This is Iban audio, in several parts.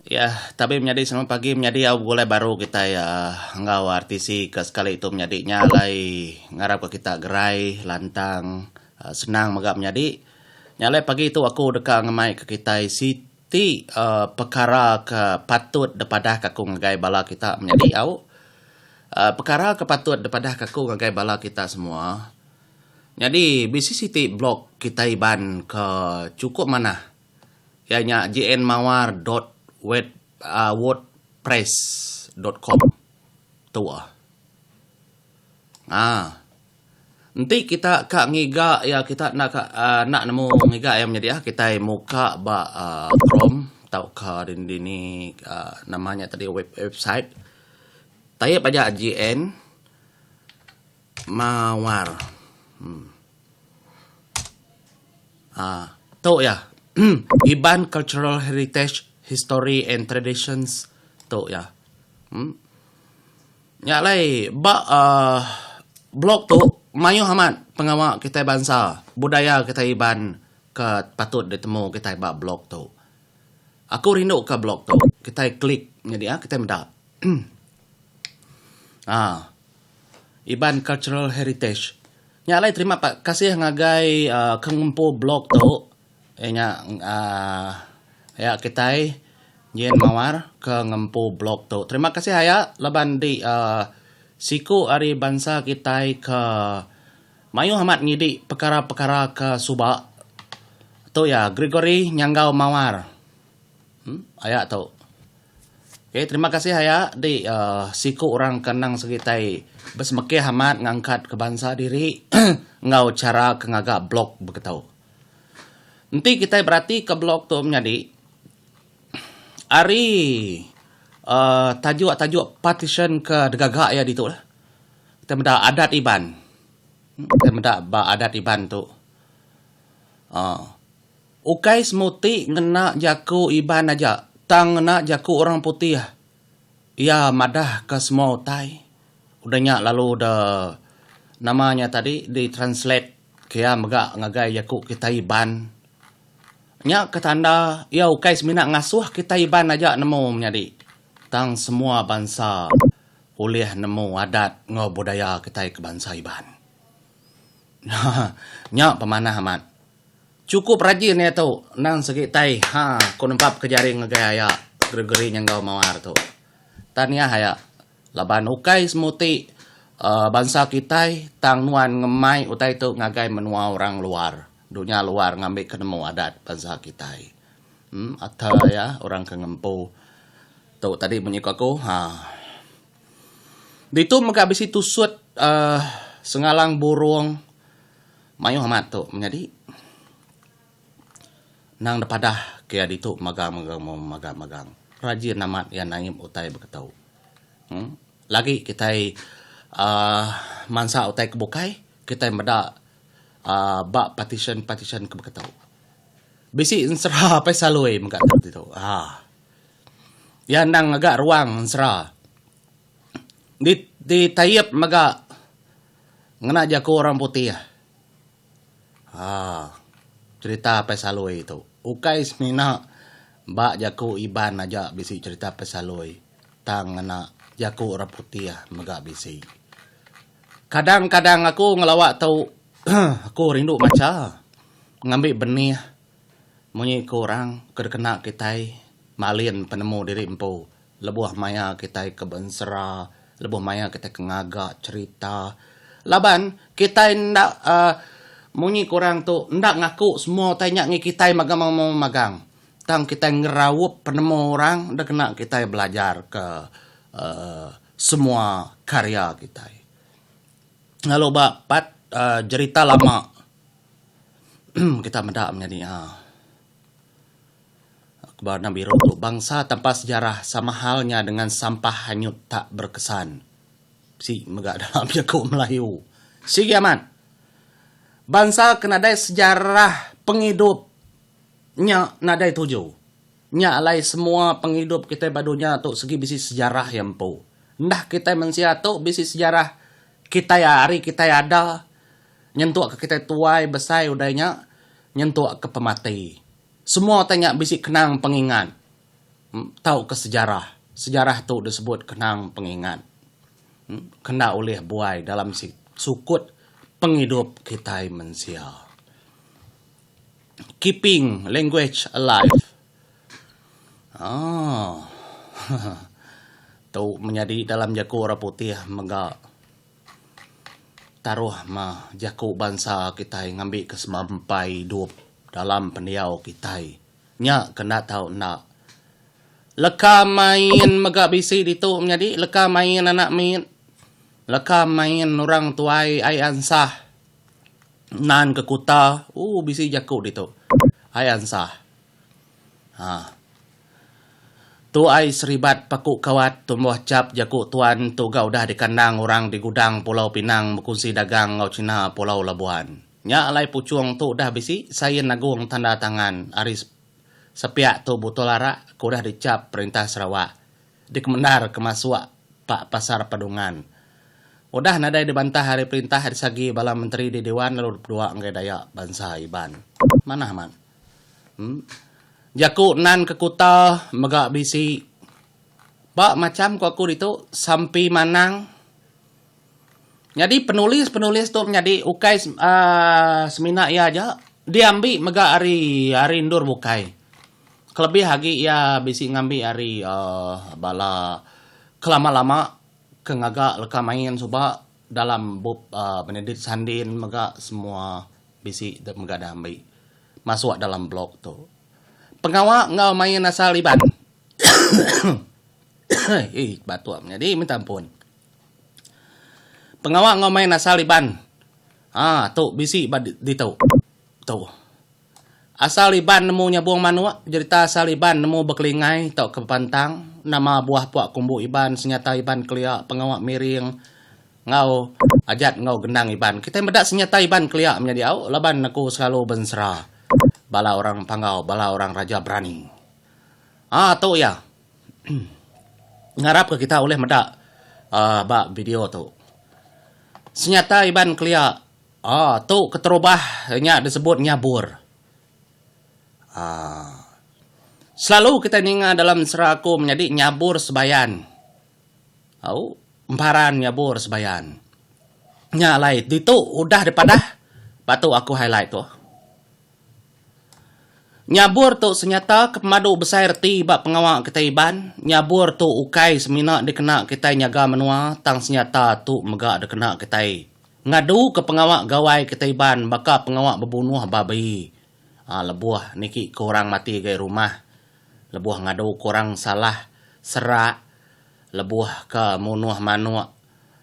Ya, tabi menyadi selamat pagi menyadi au begulai baru kitai uhh enggau RTC ke sekali tu menyadi nya alai ngarap ke kita gerai lantang uhh senang mega menyadi. Nya alai pagi tu aku deka ngemai ke kitai siti uhh pekara ke patut dipadah ke aku ngagai bala kita menyadi au. Uhh pekara ke patut dipadah ke aku ngagai bala kita semua nyadi bisi siti blog kitai Iban ke chukup manah. Iya nya jnmawar dot wed wordpress dot com tu ah. Aa enti kita ka ngiga iya kita enda ka aaa enda nemu ngiga iya menyadi ah kitai muka ba aaa chrome tauka dini dini aaa nama nya tadi web website taip aja JN Mawar. Aa tu iya Iban Cultural Heritage History and Traditions tu iya. Nya alai ba aaa blog tu mayuh amat pengawa kitai bansa budaya kitai Iban ke patut ditemu kitai ba blog tu. Aku rindu ka blog tu kitai klik nyadi ah kitai meda. Aa Iban Cultural Heritage. Nya alai terima kasih ngagai uhh ke ngempu blog tu iya nya uhh aya kitai Jane Mawar ke ngempu blog tu. Terima kasih aya laban di uhh siku ari bansa kitai ke mayuh amat ngidi pekara-pekara ke suba. Tu iya Gregory Nyanggau Mawar. Aya tu. Okay, terima kasih aya di uh, siku orang ke endang segitai besemekih amat ngangkat ke bansa diri enggau cara ke ngaga blog begitu. Enti kitai berati ke blog tu menyadi ari uh, tajuk-tajuk partition ke digaga iya ditu lah. Kita meda adat Iban. Kita meda ba adat Iban tu. Uh, Ukai semuti ngena jaku Iban aja tang ngena jaku orang putih. Iya madahka semua utai. Udah nya lalu de nama nya tadi di translate ke iya mega ngagai jaku kitai Iban. Nya ke tanda iya ukai semina ngasuh kitai Iban aja nemu menyadi tang semua bansa ulih nemu adat enggau budaya kitai ke bansa Iban. Nya pemanah amat. Chukup rajin iya tu endang segi tai ha ku nempap ke jari ngagai aya Gregory Nyanggau Mawar tu. Tahniah aya laban ukai semuti uhh bansa kitai tang nuan ngemai utai tu ngagai menua orang luar dunya luar ngambi ke nemu adat bansa kitai. Uhh ata iya orang ke ngempu tu tadi munyi ku aku ha. Ditu mega bisi tusut uhh Sengalang Burung. Mayuh amat tu menyadi endang da padah ke iya ditu magang magang magang magang rajin amat iya naip utai beketu. Uhh lagi kitai uhh mansa utai ke bukai kitai meda uhh ba partition partition ke beketu. Bisi ensera apai saloi mega ditu uhh iya endang ngaga ruang ensera di di taip mega. Ngena jaku orang putih. Haa. Cerita Apai Saloi tu. Ukai semina ba jaku Iban aja bisi cerita Apai Saloi tang ngena jaku orang putih mega bisi. Kadang-kadang aku ngelawa tu aku rindu macha ngambi benih munyi ku orang ke dikena kitai malin penemu diri empu. Lebuh maya kitai ke beensera, lebuh maya kitai ke ngaga cherita. Laban kitai enda uhh munyi ku orang tu enda ngaku semua utai nya ngi kitai magang magang. Tang kitai ngeraup penemu orang deh kena kitai belajar ke uhh semua karya kitai. Lalu ba part uhh jerita lama kita meda menyadi uhh. Warna biru tu bangsa tanpa sejarah sama halnya dengan sampah hanyut tak berkesan. Bisi mega dalam jaku Melayu. Sigi amat. Bansa ke nadai sejarah pengidup nya nadai tuju. Nya alai semua pengidup kitai ba dunya tu sigi bisi sejarah iya empu. Endah kitai mensia tu bisi sejarah kitai ari kitai ada nyentuk ke kitai tuai besai udah nya nyentuk ke pemati. Semua utai nya bisi kenang pengingat. Tauka sejarah. Sejarah tu disebut kenang pengingat. Kena ulih buai dalam sukut pengidup kitai mensia. Keeping language alive. Aaa. Tu menyadi dalam jaku orang putih mega taruh meh jaku bansa kitai ngambika semampai idup dalam pendiau kitai. Nya ke enda tau enda. Leka main mega bisi ditu menyadi leka main anak mit, leka main orang tuai ai ansah nan ke kuta ooh bisi jaku ditu ai ansah. Ha. Tu ai seribat paku kawat tumbuh chap jaku tuan tu ga udah dikandang orang di gudang Pulau Pinang bekunsi dagang enggau China Pulau Labuan. Nya alai puchung tu udah bisi sain agung tanda tangan ari sepiak tu botol arak ke udah dichap perintah Sarawak dikemendar ke masuk pa pasar Padungan. Udah nadai dibantah ari perintah disagi bala menteri di Dewan lalu dipedua enggai Dayak bansa Iban. Manah amat. Em. Jaku nan ke kuta mega bisi ba macham ku aku ditu sampi manang. Nyadi penulis-penulis tu menyadi ukai aaa semina iya aja diambi mega ari ari endur bukai. Kelebih agi iya bisi ngambi ari aaa bala ke lama-lama ke ngaga leka main suba dalam bup aaa Benedict Sandin mega semua bisi mega diambi masuk dalam blog tu. Pengawa enggau main asal Iban. Ih batuk menyadi minta ampun. Pengawa enggau main asal Iban aaa tu bisi ba ditu. Tu. Asal Iban nemu nyabung manuk, jerita asal Iban nemu bekelingai tauka bepantang, nama buah puak kumbu Iban, senyata Iban kelia, pengawa miring enggau ajat enggau gendang Iban. Kitai meda senyata Iban kelia menyadi au laban aku selalu bensera bala orang Panggau, bala orang Raja Berani. Aaa tu iya. Ngarapka kita ulih meda uhh ba video tu. Senyata Iban kelia uhh tu keterubah nya disebut nyabur. Uhh selalu kita ninga dalam sera aku menyadi nyabur sebayan. Au emparan nyabur sebayan. Nya alai ditu udah dipadah ba tu aku highlight tu. Nyabur tu senyata ke pemadu besai reti ba pengawa kitai Iban. Nyabur tu ukai semina dikena kitai nyaga menua tang senyata tu mega dikena kitai ngaduka pengawa gawai kitai Iban baka pengawa bebunuh babi lebuh niki ke orang mati gai rumah, lebuh ngaduka orang salah serak, lebuh ke munuh manuk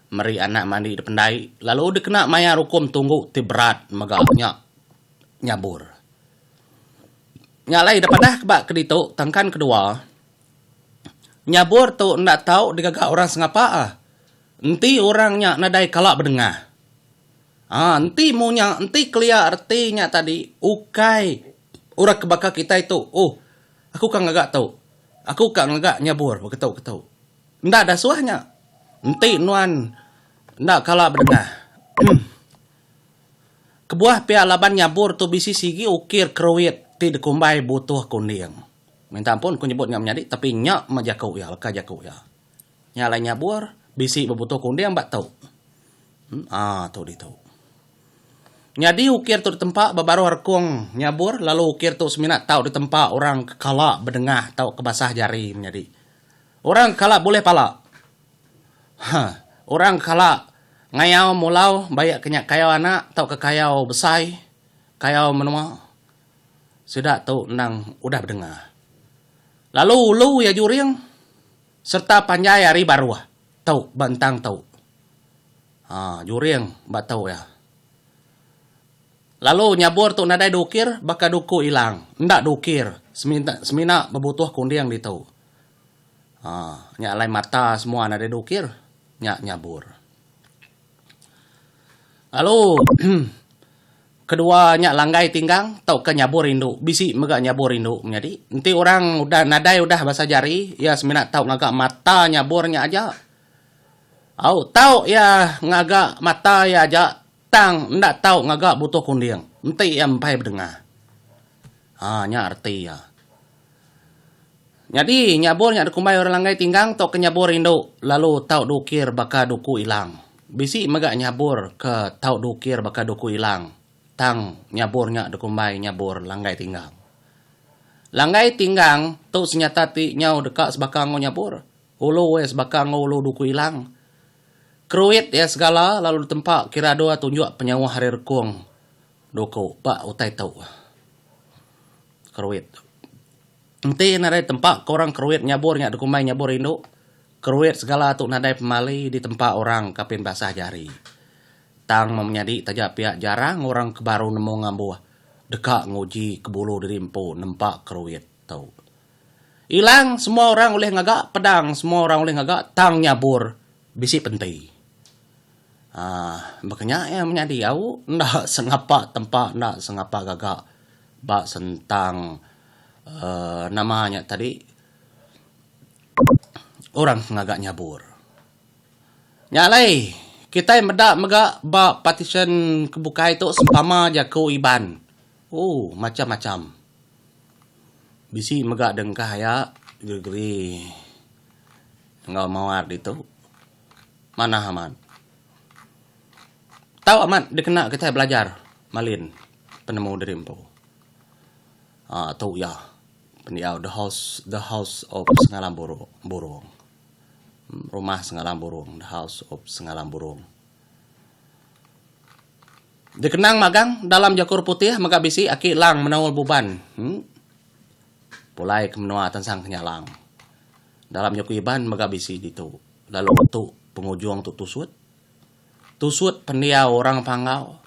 meri anak mandi dipendai lalu dikena mayar ukum tunggu ti berat mega nya. Nyabur. Nya alai da padah ke ba ke ditu tangkan kedua, nyabur tu enda tau digaga orang sengapa ah. Enti orang nya nadai kala bedengah. Aa enti mu nya enti kelia reti nya tadi ukai orang ke baka kitai tu oh aku ka ngaga tu aku ka ngaga nyabur beketu ketu. Enda dasuh nya. Enti nuan enda kala bedengah. Kebuah pia laban nyabur tu bisi sigi ukir keruit ti dikumbai butuh kunding. Minta ampun ku nyebut nya menyadi tapi nya meh jaku iya leka jaku iya. Nya alai nyabur bisi bebutuh kunding ba tu. Aa tu ditu. Nyadi ukir tu ditempa ba baruh rekung nyabur lalu ukir tu semina tau ditempa orang ke kala bedengah tauka basah jari menyadi. Orang ke kala bulih pala. Huh. Orang kala ngayau mulau baik ke nya kayau anak tauka kayau besai, kayau menua. Sida tu endang udah bedengah. Lalu ulu iya juring sereta panjai ari baruh tu ba entang tu. Ha juring ba tu iya. Lalu nyabur tu nadai diukir baka duku ilang. Enda diukir semina semina bebutuh kunding ditu. Haa nya alai mata semua nadai diukir nya nyabur. Lalu kedua nya langgai tinggang tauka nyabur indu bisi mega nyabur indu menyadi enti orang udah nadai udah basa jari iya semina tau ngaga mata nyabur nya aja. Au tau iya ngaga mata iya aja tang enda tau ngaga butuh kunding enti iya empai bedengah. Haa nya reti iya. Nyadi, nyabur nya dikumbai orang langgai tinggang tauka nyabur indu lalu tau diukir baka duku ilang. Bisi mega nyabur ke tau diukir baka duku ilang tang nyabur nya dikumbai nyabur langgai tinggang. Langgai tinggang tu senyata ti nyau deka sebaka enggau nyabur. Ulu iya sebaka enggau ulu duku ilang. Keruit iya segala lalu ditempa kira dua tunjuk penyauh ari rekung duku ba utai tu. Keruit tu. Enti nadai tempa ke orang keruit nyabur nya dikumbai nyabur indu, keruit segala tu nadai pemali ditempa orang kapin basah jari. Tang meh menyadi taja pia jarang orang ke baru nemu ngambuh deka nguji ke bulu diri empu nempa keruit tu. Ilang semua orang ulih ngaga, pedang semua orang ulih ngaga tang nyabur bisi penti. Aaa baka nya iya menyadi au enda sengapa tempa enda sengapa gaga ba sentang uhh nama nya tadi orang ke ngaga nyabur. Nya alai kitai meda mega ba partition ke bukai tu sempama jaku Iban ooh macam-macam. Bisi mega dengkah aya gegeri enggau mawar ditu. Manah amat. Tau amat dikena kitai belajar malin penemu diri empu. Aaa tu iya pendiau the house the house of Sengalang Burung Burung. Rumah Sengalang Burung the house of Sengalang Burung. Dikenang magang dalam jaku orang putih mega bisi aki Lang Menaul Buban. Em pulai ke menua Tensang Kenyalang. Dalam jaku Iban mega bisi ditu. Lalu tu pengujung tu tusut. Tusut pendiau orang Panggau.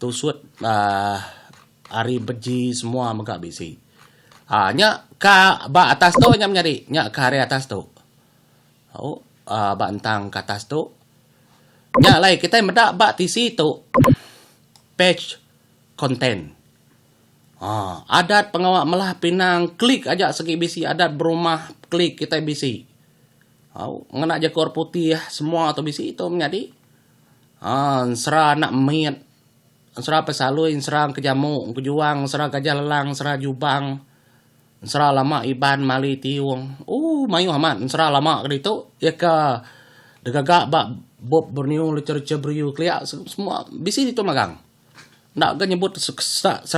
Tusut uhh ari Beji semua mega bisi. Uhh nya ka ba atas tu nya menyadi. Nya ka ari atas tu. Au uhh ba entang ke atas tu. Nya alai kitai meda ba tisi tu page content. Haa adat pengawa melah pinang klik aja segi bisi adat berumah klik kitai bisi. Au ngena jaku orang putih semua tu bisi tu menyadi haa ensera anak mit ensera pesalui ensera kejamu kejuang ensera gajah lelang ensera jubang ensera lama iban mali tiung ooh mayuh amat ensera lama ke ditu iya ka digaga ba bup borneo literature beriu kelia semua bisi ditu magang. Enda ga nyebut 100%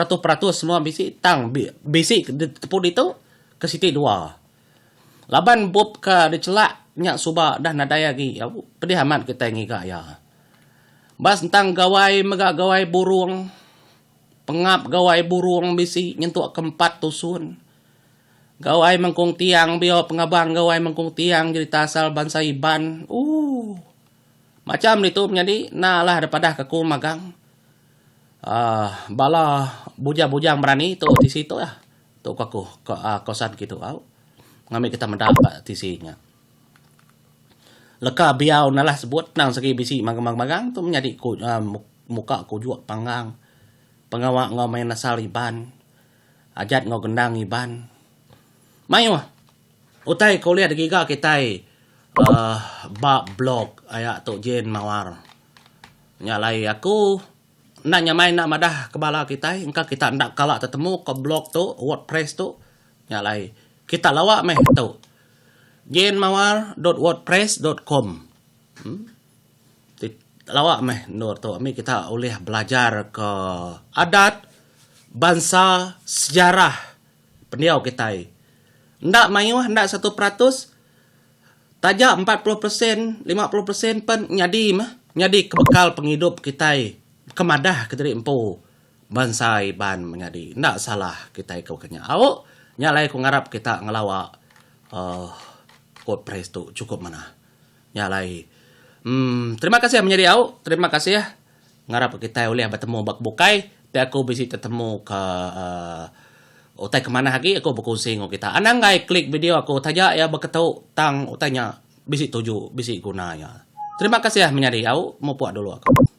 semua bisi tang bisi tepu ditu ke siti dua. Laban bup ke dichelak nya suba dah nadai agi pedih amat kitai ngiga iya. Ba sentang gawai mega gawai burung, pengap gawai burung bisi nyentuk ke empat tusun. Gawai mengkung tiang bio pengabang gawai mengkung tiang jerita asal bansa Iban ooh macam ditu menyadi enda alah dep padah ke aku magang uhh bala bujang-bujang berani tu tisi tu lah. Tu ku aku kawasan kitu au ngambi kita meda ba tisi nya. Leka biau nalah sebut nang segi bisi magang-magang tu menyadi ku muka kujuk panggang pengawa enggau main asal Iban ajat enggau gendang Iban. Mayuh utai ke ulih digiga kitai uhh ba blog aya tu Jane Mawar. Nya alai aku. Enda nyamai enda madah ke bala kitai engka kita enda kala tetemu ke blog tu wordpress tu nya alai kita lawa meh tu jmawar dot wordpress dot com uhh lawa meh endur tu ami kita ulih belajar ke adat bansa sejarah pendiau kitai enda mayuh enda 1% Taja 40 persen, 50 persen pen nyadi meh nyadi ke bekal pengidup kitai ke madah kediri empu bansa Iban menyadi enda salah kitai ke baka nya. Au nya alai ku ngarap kita ngelawa uhh wordpress tu chukup manah. Nya alai uhh terima kasih menyadi au terima kasih ngarap kitai ulih betemu ba ke bukai ti aku bisi tetemu ke uhh utai ke manah agi aku bekunsi enggau kita. Anang enggai klik video aku taja iya beketu tang utai nya bisi tuju bisi guna iya. Terima kasih menyadi au mupuk dulu aku.